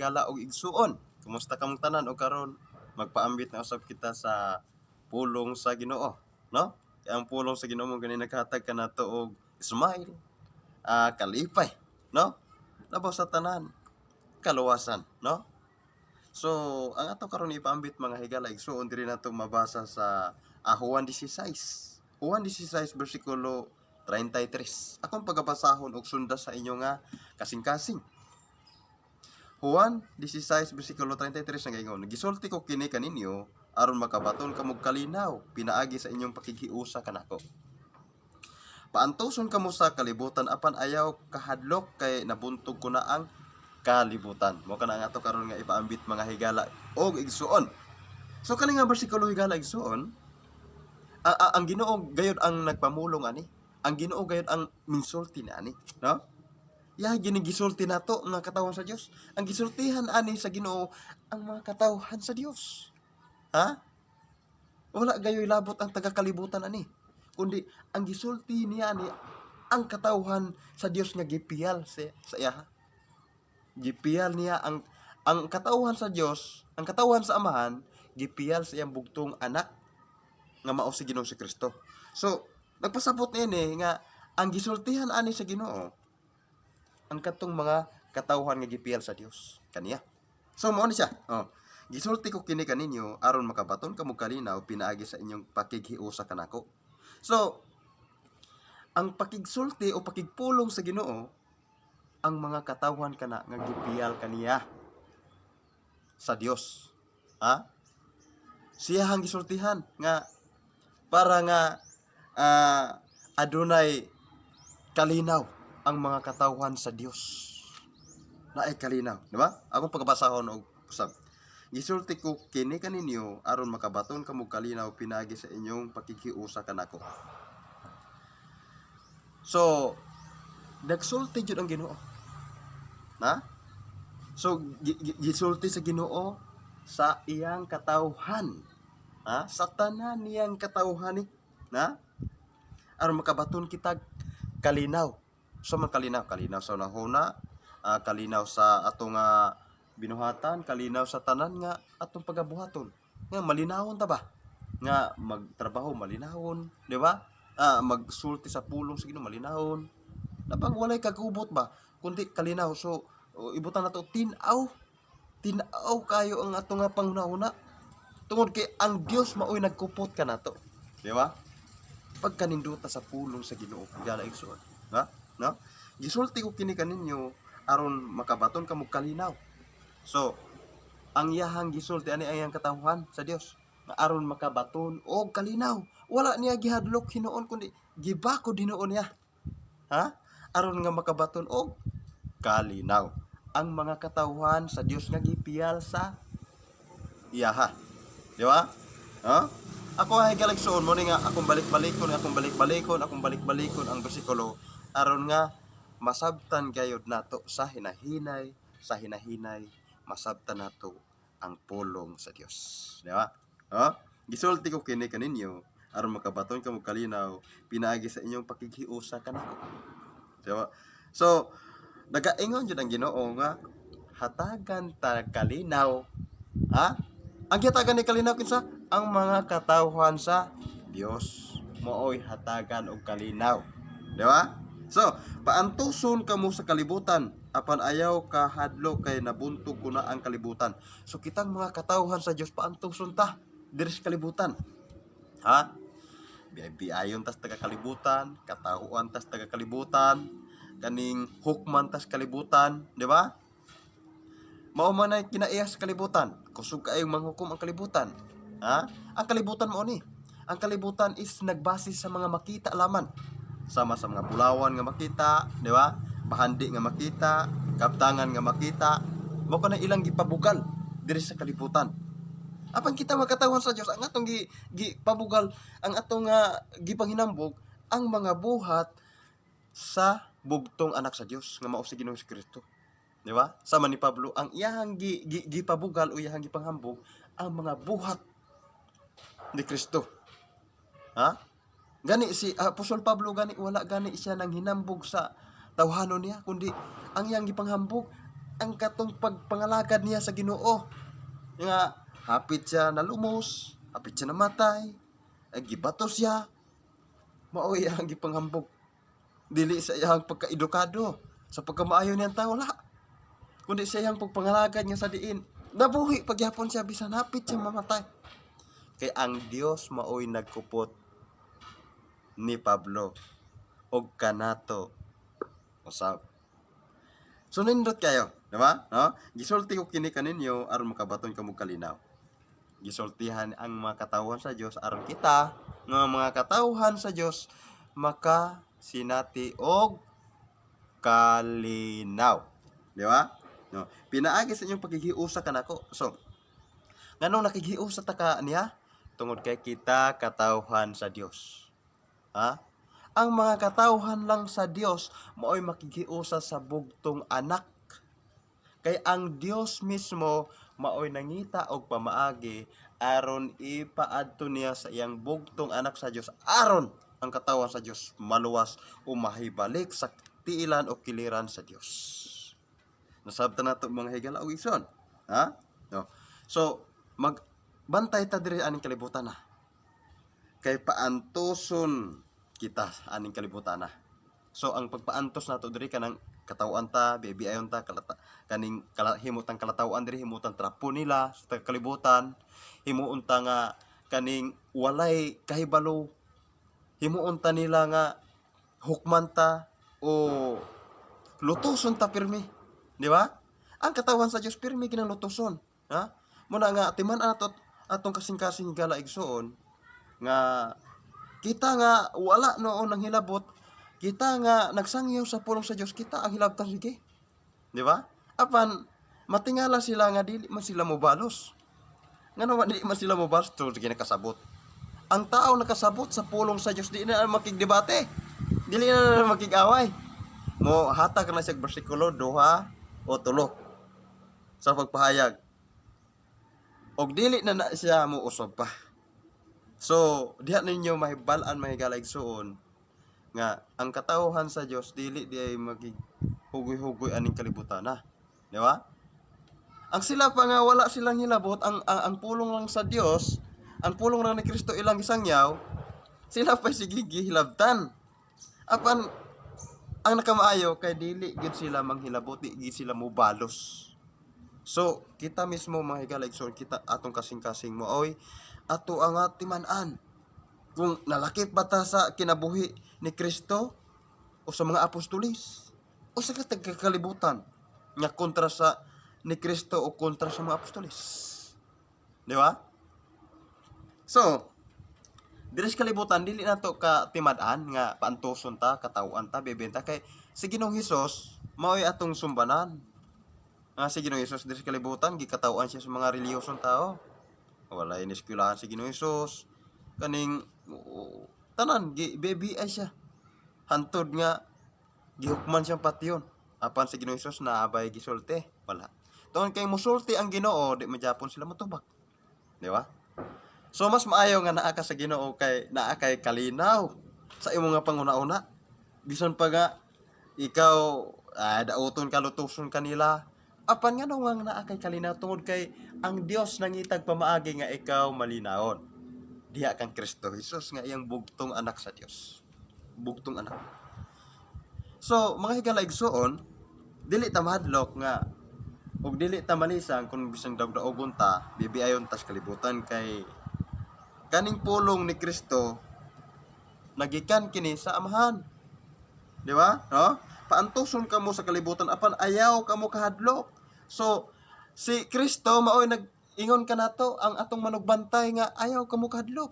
Higala ug igsuon. Kumusta kamong tanan? Og karon magpaambit na usab kita sa pulong sa Ginoo, no? Kay ang pulong sa Ginoo mo gani naghatag kanato og smile, kalipay, no? Labaw sa tanan, kaluwasan, no? So, ang ato karon ipaambit, mga higala igsuon, diri nato mabasa sa Juan 16. Juan 16 bersikulo 33. Akong pagabasahon og sunda sa inyo nga kasing-kasing. Juan 16 bersikulo 33 nagaingon, "Gisulti ko kini kaninyo aron makabaton kamo kalinaw pinaagi sa inyong pakighiusa kanako. Paantuson kamo sa kalibutan, apan ayaw kahadlok kay nabuntog ko na ang kalibutan." Mao kana ang ato karon nga ipaambit, mga higala og igsuon. So kani nga bersikulo, higala igsuon, ang Ginoo gayud ang nagpamulong ani. Ang Ginoo gayud ang minsulti na ani, no? Ya gini gisulti nato nga katawhan sa Dios. Ang gisultihan ani sa Ginoo ang mga katawhan sa Dios. Ha? Wala gayoy labot ang taga-kalibutan ani. Kundi ang gisulti niya ani ang katawhan sa Dios nga gipiyal sa iya. Gipiyal niya ang katawhan sa Dios, ang katawhan sa Amahan, gipiyal sa iyang bugtong anak nga mao si Ginoong si Kristo. So, nagpasabot niini nga ang gisultihan ani sa Ginoo ang katong mga katawhan nga gipiyal sa Dios kaniya. So mao ni siya. Oh. "Gisulti ko kini kaninyo aron makabaton kamo kalinaw pinaagi sa inyong pakighiusa kanako." So, ang pakigsulti o pakigpulong sa Ginoo ang mga katawhan kana nga gipiyal kaniya sa Dios. Ha? Siya ang gisultihan nga para nga adunay kalinaw ang mga katawhan sa Dios. Naay kalinaw, di ba? Akong pagkabasahon og usab. "Gisulti ko kini kaninyo aron makabaton kamo kalinaw pinaagi sa inyong pakighiusa kanako." So, nagsulti jud ang Ginoo. Na? So, gisulti sa Ginoo sa iyang katawhan. Ha? Sa tanan niyang katawhan ni. Na? Aron makabaton kita kalinaw. So man kalinaw, kalinaw sa hunahuna, kalinaw sa atong binuhatan, kalinaw sa tanan nga atong pagabuhaton. Nga malinawon ta ba? Nga magtrabaho malinawon, di ba? Magsulti sa pulong sa Ginoo malinawon. Napang walay kagubot ba? Kundi kalinaw. So ibutang nato tin-aw. Tin-aw kayo ang ato nga panghunahuna. Tungod kay ang Dios maoy nagkupot kanato. Di ba? Pagkaninduta sa pulong sa Ginoo, gala igsoon. Ha? No? "Gisulti ko kini kaninyo aron makabaton kamo kalinaw." So, ang iyahang gisulti ani ang iyang katawhan sa Dios nga aron makabaton og kalinaw. Wala niya gihadlok hinuon kundi gibakod hinuon niya. Ha? Aron nga makabaton og kalinaw ang mga katawhan sa Dios nga gipiyal sa iyaha. Di ba? Ha? Ako ay galagsoon mo ni nga akong balik-balikon, akong balik-balikon, akong balik-balikon ang bersikulo aron nga masabtan gayud nato sa hinahinay masabtan nato ang pulong sa Dios. Di ba? Ha? "Gisulti ko kini kaninyo aron makabaton kamo kalinaw pinaagi sa inyong pakighiusa kanako." Di ba? So, nagaingon jud ang Ginoo nga hatagan ta kalinaw. Ha? Ang gihatagan ni kalinaw kinsa? Ang mga katawhan sa Dios. Maoy hatagan og kalinaw. Di ba? So, "Paantuson kamo sa kalibutan, apan ayaw kahadlok kay nabuntog ko na ang kalibutan." So kitang mga katawhan sa Dios, paantuson ta diri sa kalibutan. Ha? Biay-biayon tas taga kalibutan, katahuan tas taga kalibutan, kaning hukman tas kalibutan, di ba? Mao man ay kinaiya sa kalibutan. Kusog kaayong manghukom ang kalibutan. Ha? Ang kalibutan mao ni. Ang kalibutan is nagbase sa mga makita laman. Sama sa mga bulawan nga makita, di ba? Bahandi nga makita, kaptangan nga makita. Mao kana ilang gipabugal diri sa kalibutan. Apan kita mga katawhan sa Dios, ang atong gipabugal, ang atong gipanghinambog ang mga buhat sa bugtong anak sa Dios nga mao si Ginoong Kristo. Di ba? Sama ni Pablo, ang iyahang gipabugal o iyahang gipanghambog ang mga buhat ni Kristo. Ha? Gani si Apostol Pablo gani wala gani siya nang hinambog sa tawhanon niya kundi ang iyang gipanghambog Ang katong pagpangalagad niya sa Ginoo nga hapit siya nalumos, hapit siya namatay, ay gibato siya, mao iyang gipanghambog. Dili sa iyang pagkaedukado, sa pagkamaayo niyang tao, wala. Kundi sa iyang pagpangalagad niya sa diin. Nabuhi pagyapon siya bisan hapit siya mamatay. Kay ang Dios maoy nagkupot ni Pablo og kanato usab. So nindot kayo, di ba? No? Gisulti ko kini kaninyo aron makabaton kamo kalinaw. Gisultihan ang mga katawhan sa Dios aron kita nga mga katawhan sa Dios maka sinati og kalinaw. Di ba? No. Pinaagi sa inyong pagkikiusa kanako. So, nganong nakighiusa ta ka niya? Tungod kay kita katawhan sa Dios. Ha? Ang mga katawhan lang sa Dios maoy makighiusa sa bugtong anak. Kay ang Dios mismo maoy nangita og pamaagi aron ipaadto niya sa iyang bugtong anak sa Dios, aron ang katawan sa Dios maluwas o mahibalik sa tiilan o kiliran sa Dios. Nasabtan nato, mga higala og igsoon. Ha? No. So magbantay ta diri aning kalibutan na. Kay paantoson kita aning kalibutan na. So ang pagpaantos nato diri, kanang katawan ta, bibiayon ta, kalata, kaning kala, himutan kalatawan diri, himutan trapo nila sa kalibutan, himuon ta nga kaning walay kahibalo, himuon ta nila nga hukman ta o lutuson ta pirmi. Di ba? Ang katawan sa Dios pirmi kinang lutuson. Ha? Muna nga timan ato atong kasing-kasing, higala, igsuon, nga kita nga wala noon ang hilabot, kita nga nagsangyaw sa pulong sa Dios, kita ang hilabtan sige. Di ba? Apan matingala sila nga dili man sila mobalos. Ngano man dili man sila mobalos? To sige, nakasabot. Ang tao nakasabot sa pulong sa Dios, di na makigdebate. Dili na makig-away. Mo hatag na siya bersikulo, duha o tulo sa pagpahayag. Og dili na na siya mo usab pa. So, diha ninyo mahibal-an, mga higala, igsuon, nga ang katawhan sa Dios dili di ay magig hugoy-hugoy aning kalibutan na. Di ba? Ang sila pa nga wala silang hilabot, ang pulong lang sa Dios, ang pulong lang ni Kristo ilang gisangyaw, sila pa sige gihilabtan. Apan ang nakamaayo kay dili gyud sila manghilabot, di gyud sila mobalos. So, kita mismo, mga higala, igsoon, kita atong kasing-kasing mo oy ato ang timan-an kung nalakip ba ta sa kinabuhi ni Kristo o sa mga apostolis o sa kalibutan nga kontra sa ni Kristo o kontra sa mga apostolis. Di ba? So, diri sa kalibutan dili nato ka timad-an nga paantoson ta, katawhan ta, bebenta, kay si Ginoong Hesus mao'y atong sumbanan. Nga si Ginoong Hesus diri sa kalibutan gikatawan siya sa mga relihiyosong tao. Wala ineskwelahan si Ginoong Hesus. Kaning oo, tanan gi baby ay siya. Hantod nga gihukman siyang patyon. Apan si Ginoong Hesus naabay gisulti? Wala. Tungod kay musulti ang Ginoo, di man japon sila motubag. Di ba? So mas maayo nga naa ka sa Ginoo kay naa kay kalinaw sa imong nga panguna-una. Bisan pa nga ikaw dauton ka, lutuson kanila. Apan nga nga naa kay kalinaw tungod kay ang Dios nangitag pamaagi nga ikaw malinawon. Diha kang Kristo Jesus nga iyang bugtong anak sa Dios. Bugtong anak. So, mga higala, igsuon, dili ta mahadlok nga ug dili ta malisang kung bisan dagdaogon ta, bibiayon tas kalibutan, kay kaning pulong ni Kristo nagikan kini sa Amahan. Di ba? No? Paantuson kamo sa kalibutan apan ayaw kamo kahadlok. So si Kristo maoy nag-ingon kanato, ang atong manugbantay, nga ayaw kamo kahadlok.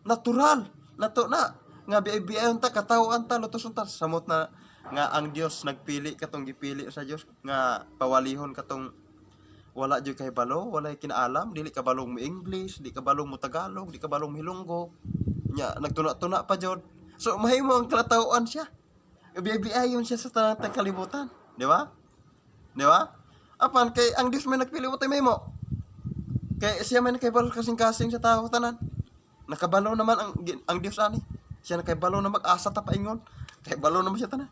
Natural nato na nga biay-biayon ta, katawhan ta, lutuson ta, samot na nga ang Dios nagpili katong gipili sa Dios nga pawalihon katong wala jud kay balo, walay kinaalam, dili ka balong mo English, di ka balong mo Tagalog, di ka balong mo Hilonggo. Nya nagtuna-tuna pa jud. So mahimo ang kalatawan siya. Biay-biayon siya sa tanang kalibutan, di ba? Di ba? Apan kay ang Dios may nagpili mo, mahimo. Kay siya may nakahibalo kasing-kasing sa tao tanan. Nakabalo naman ang Dios ani. Siya nakahibalo na mag-asa ta paingon. Kahibalo naman siya tanan.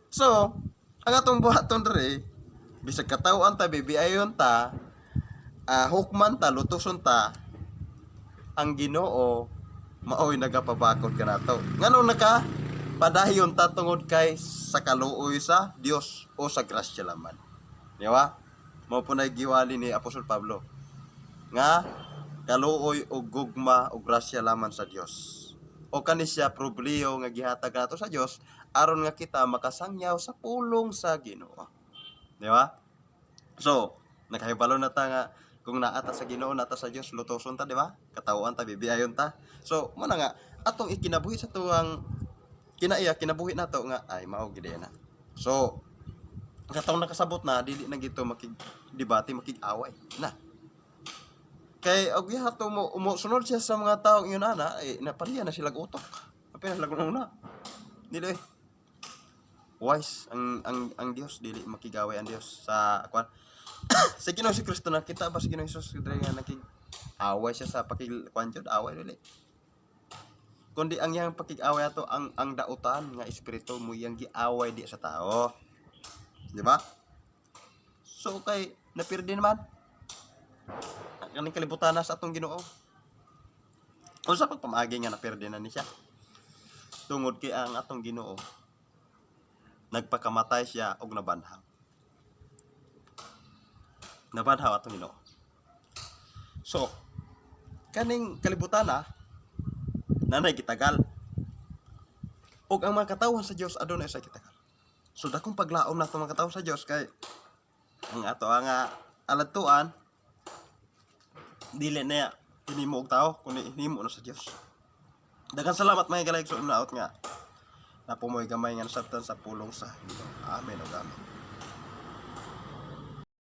So, ang atong buhaton diri, Bisag katawhan ta, bibiayon ta, hukman ta, lutuson ta, ang Ginoo maoy nagapabakod kanato. Ngano naka padayon ta? Tungod kay sa kaluoy sa Dios o sa grasya laman. Di ba? Mao po na giwali ni Apostol Pablo nga kaluoy og gugma o grasya laman sa Dios. O kani siya pribilehiyo nga gihatag nato sa Dios aron nga kita makasangyaw sa pulong sa Ginoo. Di ba? So, nakahibalo na ta nga kung naa ta sa Ginoo, naa ta sa Dios, lutoson ta, di ba? Katawhan ta, bibiayon ta. So, mao na nga atong ikinabuhi sa tuang kinaiya, kinabuhi nato nga ay mao gid na. So, katong nakasabot na dili na gito makig debate, makig-away na. Kay og gihato mo umusunod siya sa mga taong yun ana, eh, napaliya na sila utok. Apil na sila una. Dili eh. Wise ang Dios, dili makigaway ang Dios sa kwan. Sa Ginoo si Kristo, nakita ba sa Ginoo Jesus diri nga nakig away siya sa pakig kwan jud, away? Dili. Kundi ang iyang pakig-away ato ang dautan nga espiritu mo iyang giaway di sa tao. Di ba? So kay napirdi naman kaning kalibutan na sa atong Ginoo. Unsa pagpamaagi nga napirdi na ni siya? Tungod kay ang atong Ginoo nagpakamatay siya og nabanhaw. Nabanhaw atong Ginoo. So, kaning kalibutan na nanay gitagal. Og ang mga katawhan sa Dios adunay sa gitagal. So dakong paglaom nato mga katawhan sa Dios kay ang ato ang aladtuan dili na hinimo og tao kundi hinimo na sa Dios. Daghang salamat, mga higalag, sa out nga napumoy gamay nga nasabtan sa pulong sa Ginoo. Amen ug amen.